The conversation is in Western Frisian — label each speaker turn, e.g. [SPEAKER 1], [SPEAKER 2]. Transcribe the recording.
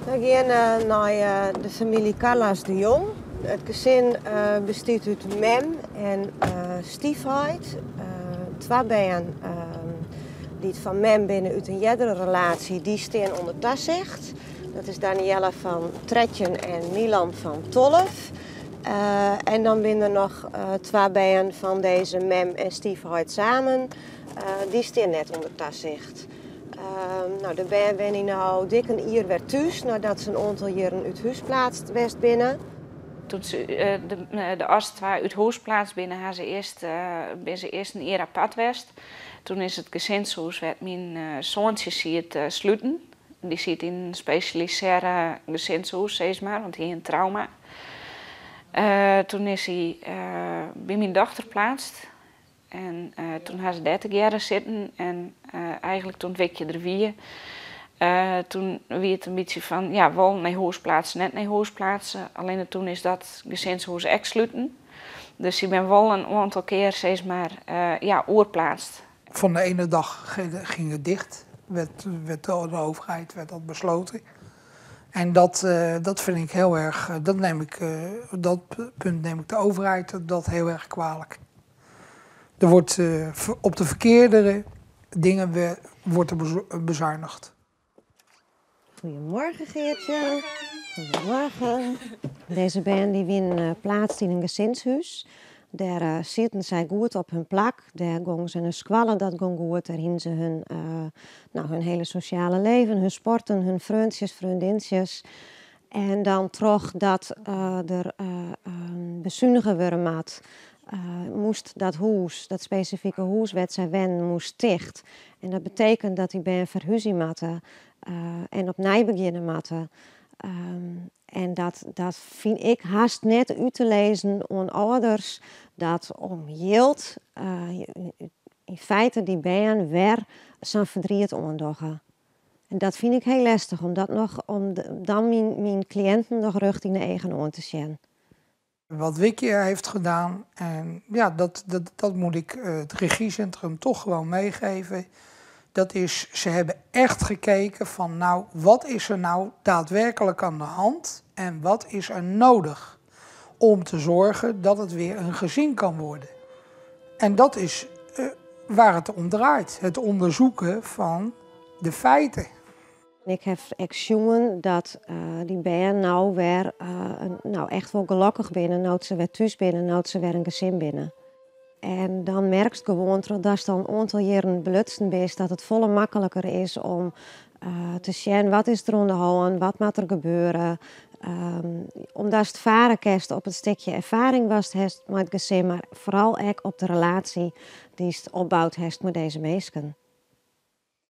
[SPEAKER 1] We geane nei de famylje Carla's de Jong. It gesin bestiet út mem en styfheit. Twa bern dy't fan mem binne út in eardere relaasje, dy stean ûnder tasicht. Dat is Danielle fan 13 en Milan fan 12. En dan binne der noch twa bern fan dizze mem en styfheit samen. Dy stean net ûnder tasicht. No, de bern wenje no dik in jier wer thús, neidat se in oantal jierren út hús pleatst west binne.
[SPEAKER 2] Doe't se de earste twa út hûs pleatst binne, ha se earst, binne se earst in jier apart west. Toen is it gesinshûs wêr't myn soantsje siet sluten. Dy siet yn in spesjalisearre gesinshûs, sis mar, want hy hie in trauma. Toen is hy by myn dochter pleatst. En toen ha se dêr tegearre sitten en eigenlik toen it wikje der wie, toen wie it in bytsje fan, ja, wol nei hûs pleatse, net nei hûs pleatse. Allinne toen is dat gesinshûs ek sluten. Dus sy binne wol in oantal kear, sis mar, ja, oerpleatst.
[SPEAKER 3] Van de ene dag ging het dicht, werd door de overheid werd dat besloten. En dat, dat vind ik heel erg, dat neem ik, dat punt neem ik de overheid dat heel erg kwalijk. Er wordt op de verkeerde dingen wordt er bezuinigd.
[SPEAKER 1] Goedemorgen, Geertje. Goedemorgen. Dizze bern dy wienen pleatst yn in gesinshûs. Dêr sieten sy goed op hun plak. Dêr gongen se nei skoalle, dat gong goed. Dêr hienen se hun, no, hun hiele sosjale leven, hun sporten, hun freontsjes, freondintsjes. En dan trochdat der besunige wurde moat, moast dat hûs, dat spesifike hûs wêr't sy wennen, moast ticht. En dat betekent dat dy bern ferhúzje moatte en opnij begjinne moatte. En dat fyn ik hast net út te lizzen oan âlders dat om jild yn feite dy bern wer sa'n ferdriet oandogge. En dat fyn ik hiel lestich om dat noch, om dan myn kliïnten noch rjocht yn de eagen oan te sjen.
[SPEAKER 3] Wat Wikje heeft gedaan, en ja, dat moet ik het regiecentrum toch gewoon meegeven. Dat is, ze hebben echt gekeken van: nou, wat is er nou daadwerkelijk aan de hand en wat is er nodig om te zorgen dat het weer een gezin kan worden. En dat is waar het om draait, het onderzoeken van de feiten.
[SPEAKER 1] Ik ha ek sjoen dat dy bern no wer no echt wol gelokkich binne, no't se wer thús binne, no't se wer in gesin binne. En dan merkst gewoan, trochdatst al in oantal jierren belutsen bist, dat it folle makliker is om te sjen: wat is der oan de hân, wat moat der gebeure. Omdatst farre kinst op it stikje erfaring watst hast mei it gesin, mar foaral ek op de relaasje dy'tst opboud hast mei dizze minsken.